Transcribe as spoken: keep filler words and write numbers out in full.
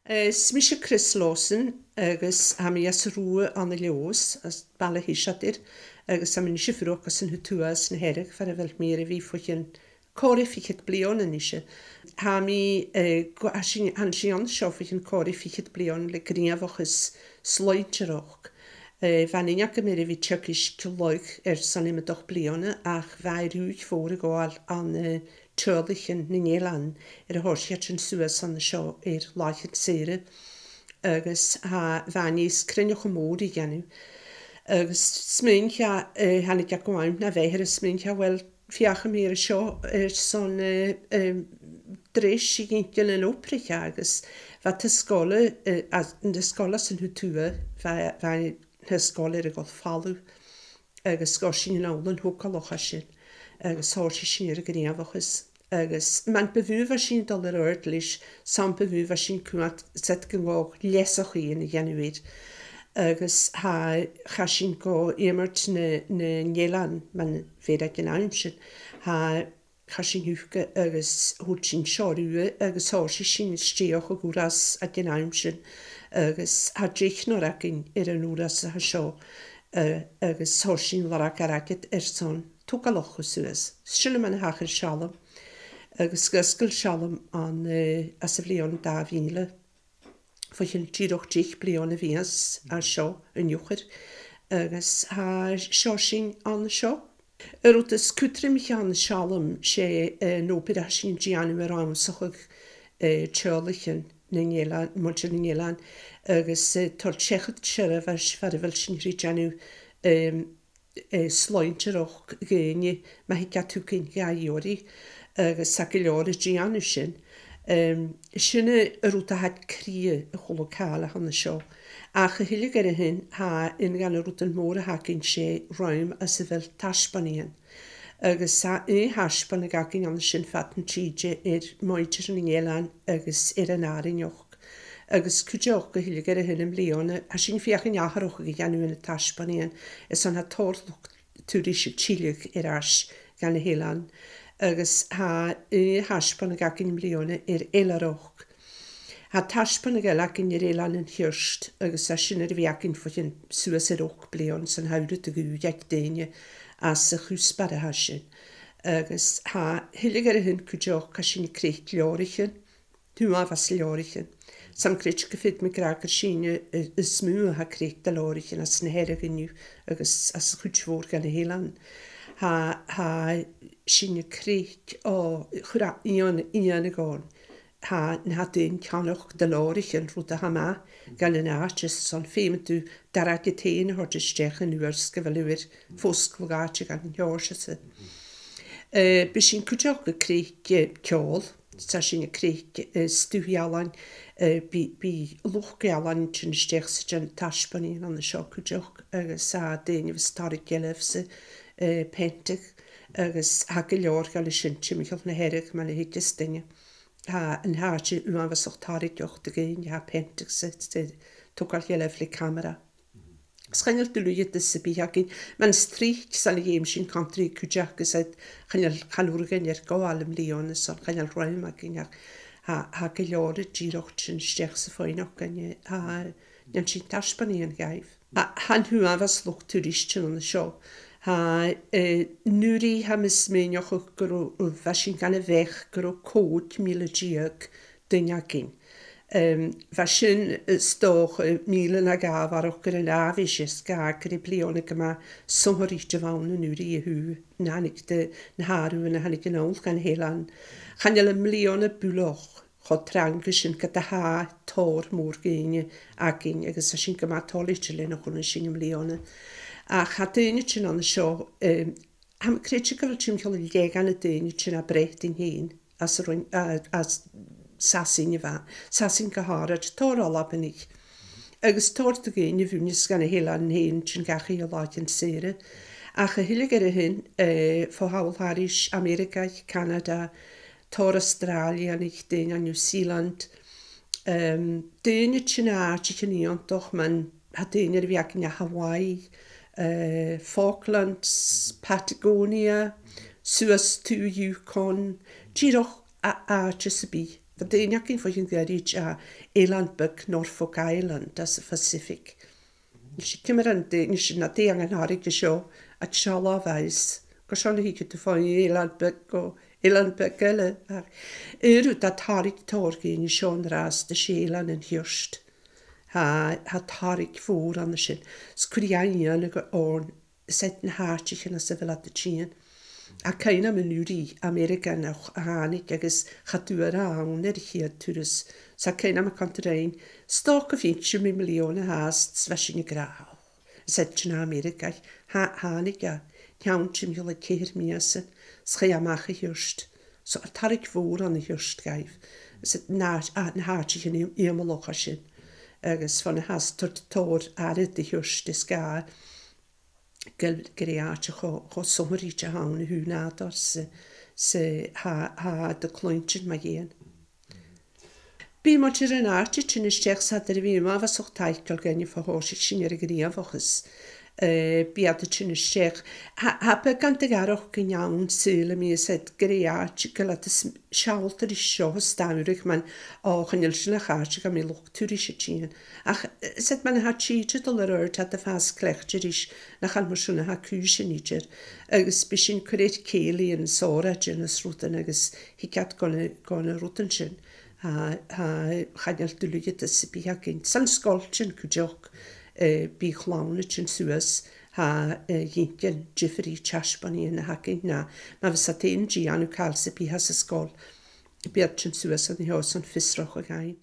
Eh, is mise Chris Lawson, agus tha mi às an Rubha ann an Leòdhas, às Baile Shiseadair, agus tha mi a-nis a' fuireach anns an taigh-tuath anns na Hearadh, far a bheil mi air a bhith bho chionn còrr is fichead bliadhna a-nise. Tha mi, eh, gu-, tha sinn, tha sinn an seo bho chionn còrr is fichead bliadhna le gnìomhachas sloinntearachd. Eh, bha an duine agam air a bhith a' teagasg laigh airson iomadach bliadhna, ach bha e ro mhòr a ghabhail ann an, eh, teaghlaichean nan eilean, air a thoirt iad suas an seo air làithean saora. Agus tha, bha e nas cruinneachaidh mòr a dhèanamh. Agus smaoinich e, eh, thàinig e gu àm na bheathair, smaoinich e, uill, feuchaidh mi air seo airson, eh, em, dreis a dh'inntinn an obrach, agus bha taigh-sgoile, eh, às, an taigh-sgoil às an taigh-tuath, bha, bha an taigh-sgoil air a dhol falamh, agus ghabh sinn an oilean thogalach an sin, agus thòisich sinn air a' ghnìomhachas. Agus mar bu mhotha a bha sinn a' dol air adhart leis, 's ann bu mhotha a bha sinn a' coimhead 's iad gun gabhadh leasachadh a dhèanamh air. Agus tha, chaidh sinn gu iomairt na, nan eilean, mar a bha iad aig an àm sin. Tha, chaidh sinn thuca agus thug sinn seo riutha agus thòisich sinn a' stèidheachadh uireasa aig an àm sin. Agus tha deichnear againn air an uireasa seo, eh, agus thòisich sinn a' lorg airgid airson togalachadh suas. Sin am measg a thachair seallam, agus dh'fhosgail seallam an, eh, anns a' bhliadhna dà mhìle, bho chionn dìreach deich bliadhna a bhios an seo an-diugh, agus tha seo sinn an seo. An rud as cudromaiche ann an seallam, 's e, eh, an obair a tha sinn a' dèanamh air rannsachadh, eh, teaghlaichean nan eilean, muinntir nan eilean, agus, eh, toirt seachad seirbheis far a bheil sinn a' dèanamh, em, eh, sloinntearachd dhaoine, ma thig iad thugainn dha iarraidh, agus tha gu leòr a' dèanamh sin. Em, sin an rud a tha air cridhe a h-uile càil a th' ann an seo. Ach a thuilleadh air a sin, tha aon dha na rudan mòra a th' againn, 's e rùm anns a bheil taisbeanaidhean. Agus tha aon taisbeanadh againn an sin fad na tìde air muinntir nan eilean agus air an àrainneachd. Agus cuideachd a thuilleadh air a sin am-bliadhna, tha sinn a' feuchainn atharrachadh a dhèanamh air na taisbeanaidhean, is ann tha tòrr luchd-turais a' tilleadh air ais dha na h-eileanan. Agus tha, eh, taisbeanadh againn am-bliadhna air eilthireachd. Tha taisbeanadh eile againn air Eilean an Hiort, agus tha sin air a bhith againn bho chionn suas air ochd bliadhna, 's ann tha uiread a dhùthaich daoine anns a' chuspair a tha sin. Agus tha, a thuilleadh air a sin cuideachd, tha sinn a' creic leabhraichean, uabhas leabhraichean. 'S tha mi a' creidsinn gu bheil mi ag ràdh gur e sinne, eh, as motha a tha a' creic de leabhraichean anns na Hearadh an-diugh agus anns a' chuid mhòr dha na h-eileanan. Tha, tha sinn a' creic, o, chuir e iongnadh, iongnadh orm. Tha, na tha daoine a' ceannach de leabhraichean, rud a tha math dhan an àite, 's ann feumaidh tu d' airgead fhèin a thoirt a-steach an uair 's gu bheil thu air fosgladh àite dhan an t-seòrsa sin. Eh, bidh sinn cuideachd a' creic, eh, ceòl, 's tha sinn a' creic, eh, stuth-ealain, eh, bidh, bidh luchd-ealain a' tighinn a-steach 's a' dèanamh taisbeanaidhean an seo cuideachd, agus tha daoine a bhios a' tarraing dealbh 's a', eh, peantadh, agus tha gu leòr dha sin timcheall na Hearadh mar a thuigeas duine. Tha an t-àite uabhasach tarraingeach do dhaoine a tha a' peantadh 's a', 's a' togail dhealbh le camara. 'S chan eil duilgheadas sam bith againn, mar as trice 's ann a dh'fheumas sinn control cuideachd, 's chan eil, chan urrainn dhuinn air gabhail am-bliadhna, 's ann chan eil rùm againn ach tha, tha gu leòr dìreach a' tighinn a-steach 's a' faighneachd dhuinne, tha, nì sinn taisbeanaidhean dhaibh. Tha, tha an uabhas luchd-turais a' tighinn an seo. Tha, eh, nuair a tha mi a' smaoineachadh gun robh, bha sinn dhan a' bheachd gun robh còig mìle deug duine againn. Em, bha sin, eh, 's dòcha, eh, mìle no dhà a bharrachd air an àbhaist, 's dòcha gur e bliadhna gu math sònraichte a bh' ann an uair a thaobh na thàinig de, na h-àireamhan a thàinig a-null dhan eilean. Chan eil am-bliadhna buileach cho trang sin ged a tha tòrr mòr dhaoine againn, agus tha sinn gu math toilichte leis na chunnaic sinn am-bliadhna. Ach tha daoine a' tighinn an seo, em, tha mi a' creidsinn gu bheil timcheall an leth dha na daoine a' tighinn à Breatainn fhèin, às an Roinn, à, à Sasainn a-mhàin, Sasainn gu h-àraid, tòrr Albanaich. Agus tòrr de dhaoine a bhuineas dha na h-eileanan fhèin a' tighinn dhachaigh air làithean saora. Ach a thuilleadh air a sin, eh, fo thall thairis, Ameireagaich, Canada, tòrr Astràilianaich, daoine à New Zealand, em, daoine a' tighinn à àiteachan iongantach, mar tha daoine air a bhith againn à Hawaii, eh, Falklands, Patagonia, suas taobh Yukon, dìreach à àite sam bith. Tha daoine againn fo chionn ghoirid à eilean beag Norfolk Island às a' Phacific. Nise ciamar a tha, nise na tha an tairg an seo, a' sealltainn a' bhàis. Gu seo na thig thu fon eilean beag gu eilean beag eile. Ach air an rud, tha tairg tòrr dhaoine seo an-dràsta, 's e Eilean an Hiort. Tha, tha tairg mhòr an sin. 'S cuiridh e iongnadh orm, 's iad na h-àiteachan às a bheil iad a' tighinn. Tha cuimhne agam an-uiridh Ameireaganach a thàinig agus cha d' fhuair e ann air a' chiad turas. 'S tha cuimhne agam a' cantainn, 's dòcha gu bheil sinn mu mhillean a dh'fhaodas, 's bha sinn ag ràdh, 's iad na h-Ameireagaich, tha, thàinig e, an ceann timcheall air ceithir mìosan, 's chaidh e a-mach a Hiort. So tha tairg mhòr ann an Hiort dhaibh. 'S iad na, a, na h-àiteachan iom-, iomallach a tha sin. Agus bhon a tha, 's tha tòrr àraid de Hiort is gà gur, gur e àite cho, cho sònraichte a th' ann a thaobh nàdar 's a, 's a tha, tha iad a' cluinntinn mu dheidhinn. Bidh muinntir an àirde a' tighinn a-steach, 's iad air a bhith uabhasach taiceil dhuinne bho thòisich sinn air a' ghnìomhachas. Eh, bidh iad a' tighinn a-steach. Tha, tha beagan de dh'fhaireachdainn ann, saoilidh mi, 's iad gur e àite gu bheil iad a' s-, sealltainn ris seo, 's dòcha, mar, o, chan eil sin ach àite gu bheil luchd-turais a' tighinn. Ach, eh, 's iad mar a tha tìde a' dol air adhart, tha iad a' fàs cleachdte ris, nach ann mar sin a tha cùisean idir. Agus bidh sinn a' cur air cèilidh an sònraichte is rudan agus thig iad gu na, gu na rudan sin. Tha, tha, chan eil duilgheadas sam bith againn. 'S ann sgoiltean cuideachd, eh, bidh clann a' tighinn suas, tha, eh, inntinn diofar taisbeanaidhean a th' againn na, ma bhios iad fhèin a' dèanamh càil sam bith às an sgoil, bidh iad a' tighinn suas an seo 's ann fiosrachadh fhaighinn.